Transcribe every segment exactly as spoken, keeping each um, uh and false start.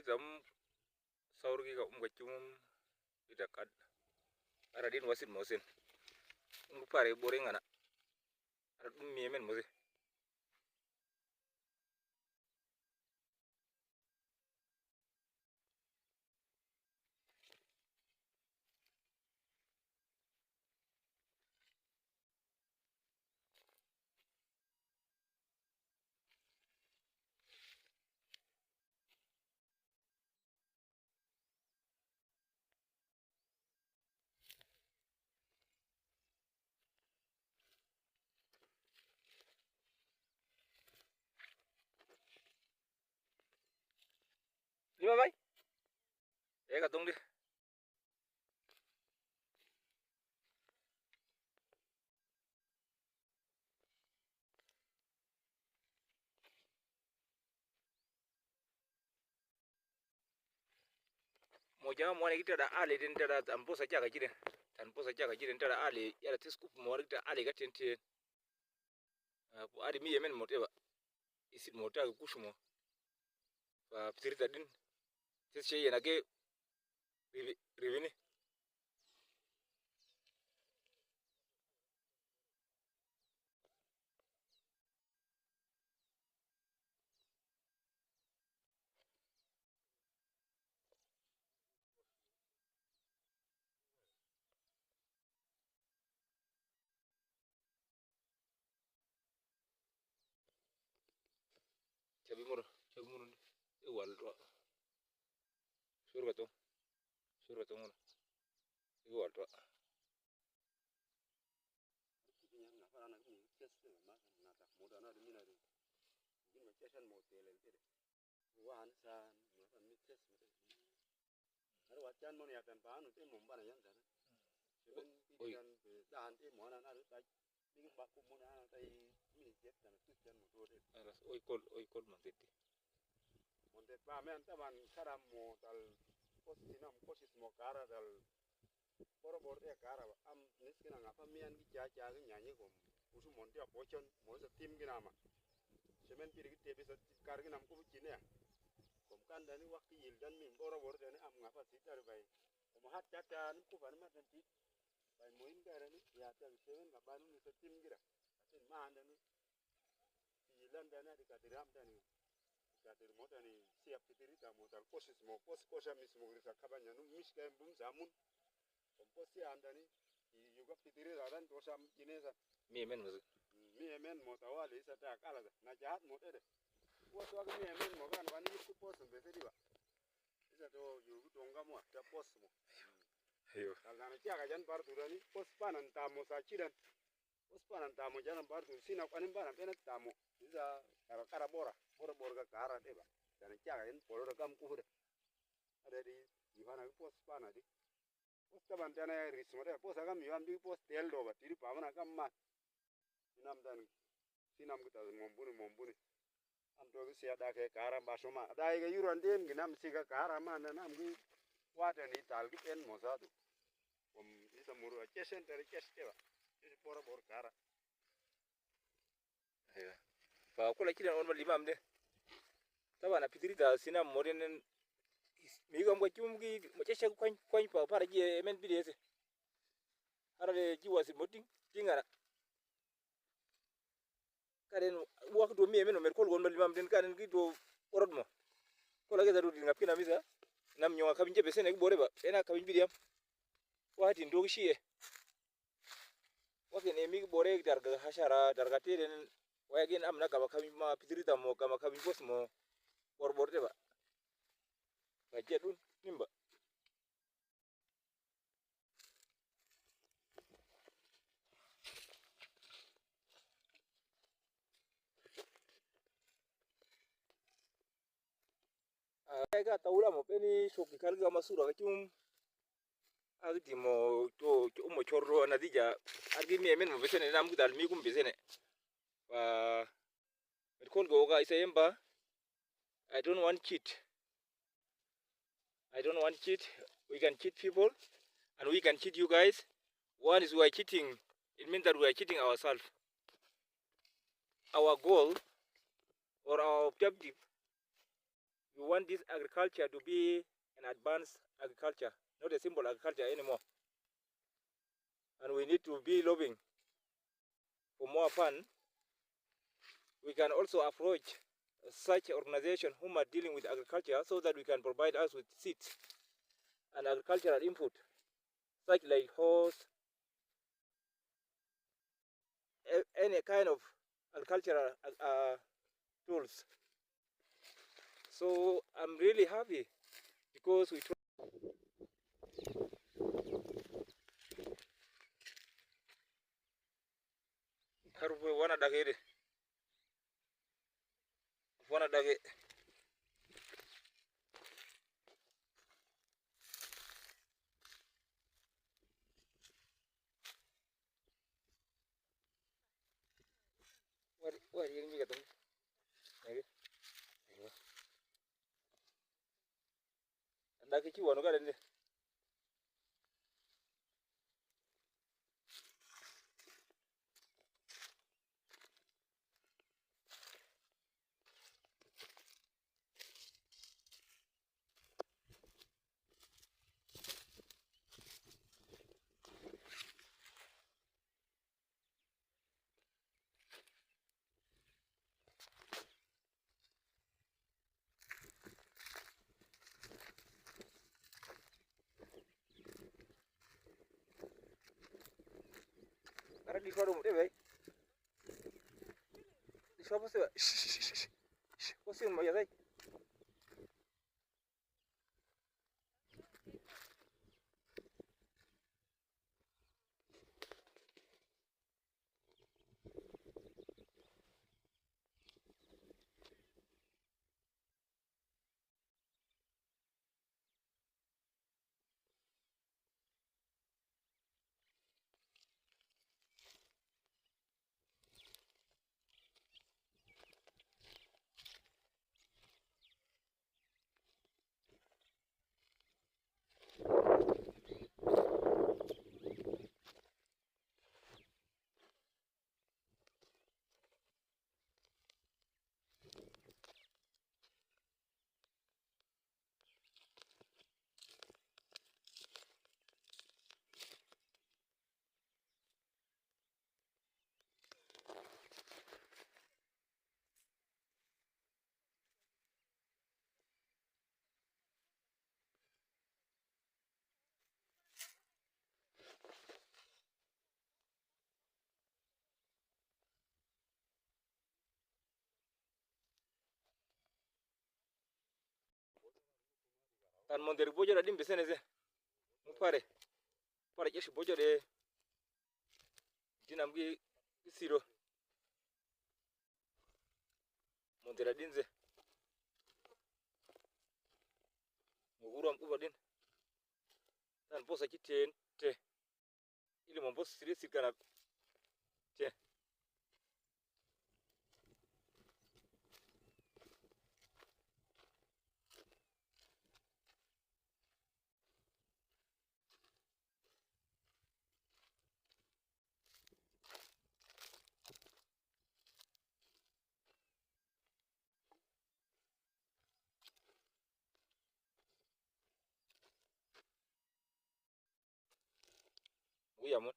Dam saur gi ka um ka cum ita kad. Ara din wasit mosin. Um pare bore ngana. Ara dum mi emen mosin. Lima bai. E ka tong di. Mo jama mo wane ki tada ale den tada tan posa caka ciden. Tan posa caka ciden tada ale yara tis kup mo wane ki tada ale ka ten ten. Ah, pu adi mi yemen mo teba. Isit mo ta kush mo. Pa pitiri ta din. Tis che yena ke rivi, rivini. Cabi muro, cabi muro. Iwal tua. Sur ka tong. Sur ka tong muro. Iwal tua. Wan san mo san mi test mo te. Har wa can mo ni ya tan pa anu te mo mbana yan tan. Semen pi oi. Kan pe dan te mo na na ru ta. Mi ba ku mo na na ta i mi jet tan tu can mo do te. Alas, oi kol, oi kol man tete. Mo te pa men ta ban kara mo tal kos sinam kosis mo kara tal. Boro boro te kara ba. Am nis kina nga pa miyan ki cha cha ki nyanyi kom. Usu mon te apochon, mo sa tim kina ma. Semen piri ki tebi sa kar kina ma kubu chine ya. Kom kan dani wak ki yil jan mi boro boro dani am nga pa sitari bai. Kom hat cha cha ni kuba ni matan tit. Bai mo in gara ni ya ta semen nga banu ni sa tim gira. Atin ma andani. Ti yilan dani adi kadir am dani. Kadir mo dani siap pitiri ta mo tal kosis mo kos kosa mis mo grisa kabanya nu mis kaim bum zamun. Kom kos si an dani. Ti yuga pitiri ta dan to sam jinesa. Mi emen mo. Mi emen mo tawali isa ta kala da. Na jahat mo tede. Kos wak mi emen mo kan wani yuk pos mbese diba. Isa to yugu tonga mo ta pos mo. Ayo. Kala na kia ka jan bar turani pos panan ta mo sa chidan. Pos panan tamo janam bar tur sina kwanin banam pena tamo. Isa kara kara bora. Bora bora ka kara deba. Dana kia ka yen polo da kam kuhuda. Ada di Yohana ki pos pana di. Pos taban dana ya ris mo de. Pos agam yoham di pos tel doba. Tiri pamana kam ma. Sinam dan. Sinam kita mombuni mombuni. Am to ki sia da ke kara basoma. Da ke yuran din ginam sika kara man nam ki watan ital ki pen mosadu. Kom isa muru a chesen tari ches teba. Ches bora bor kara. Ayo. Pa kula kidan on ma limam de. Taba na pitiri ta sinam moden. Mi gam kwa chum ki mo chese kwany kwany pa para ji emen bidese. Ara de ji wasi moting tingara. Kaden wak do mi emen o mer kol gon ma limam den kaden ki do orod mo. Kola ke da do di ngap kina misa. Nam nyonga kabin je besene ki bore ba. Ena kabin bidiam. Wa din do ki shiye. Wa ken emi ki bore darga hashara darga teden. Wa ken am na gama kabin ma pitirita mo gama kabin bos mo. Bor bor de ba. Ka jedun nimba. Aa, ka tawula mo peni shoki kal ga masura ka chum. Agi di mo to, to mo chorro na dija. Agi mi emen mo besene nam gidal mi kum besene. Wa Met kol go ga isa yemba. I don't want cheat. I don't want cheat. We can cheat people and we can cheat you guys. Once we are cheating, it means that we are cheating ourselves. Our goal or our objective We want this agriculture to be an advanced agriculture, not a simple agriculture anymore. And we need to be lobbying for more fund. We can also approach such organizations whom are dealing with agriculture so that we can provide us with seeds and agricultural input, such like hoes, a-, any kind of agricultural, uh, uh, tools. So I'm really happy because we try. Harubu wana dagede. Wana dage. Wari, wari, yang juga tum. Lagi. Anda ke ci wanu ka dende. Ara di faro mo te bai. Di faro mo te bai. Shh, shh, shh, shh. Shh, mo te mo ya dai. Tan mondere bojo da dim besene ze. Mu pare. Pare jeshi bojo de. Dinam gi siro. Mondere din ze. Mo uram kuba din. Tan bosa ki ten te. Ili mo bos siri siri kana. Te. Uya mo.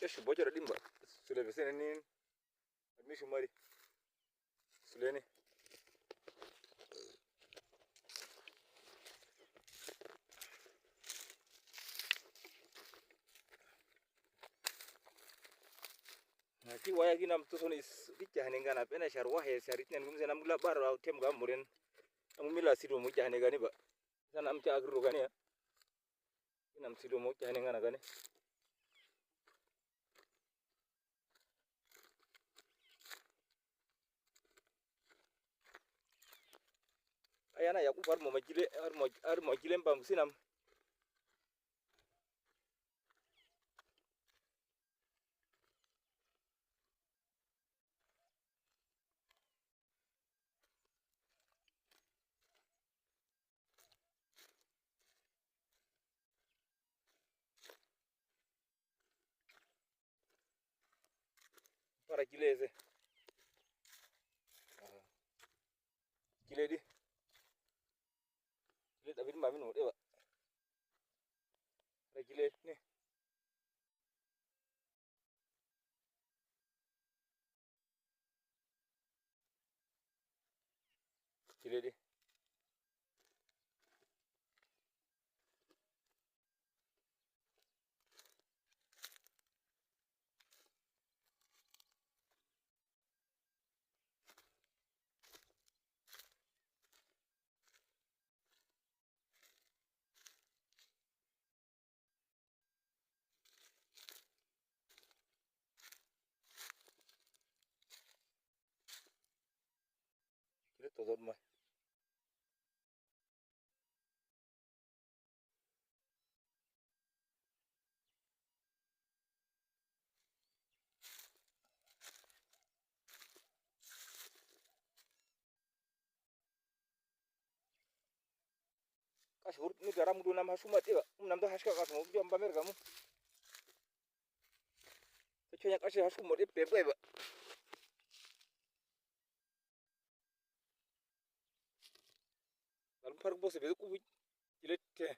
Shubo jọrọ dimba. Sule vese ni. Admission mari. Sule ni. Na ti waya gi nam tuson is, ti jahane ngana pena shar wahe shar itnen gum se nam gula bar wa tem ga muren. Nam mila sido mo jahane gani ba. Sa nam ti agro gani ya. Nam sido mo jahane ngana gani. Ayana ya ku par mo majile, ar mo, ar mo jile mbam sinam. Para jile ese. Jile di. Jile David mami no de ba. Para jile ni. Jile di. Kile tozot mai. Kasi hur ni gara mudu nam hasuma tiba. Um nam do haska kasi mo jom ba merga mu. Te chonya kasi hasuma de pe pe ba. Lalu par bose be kubu. Jile te.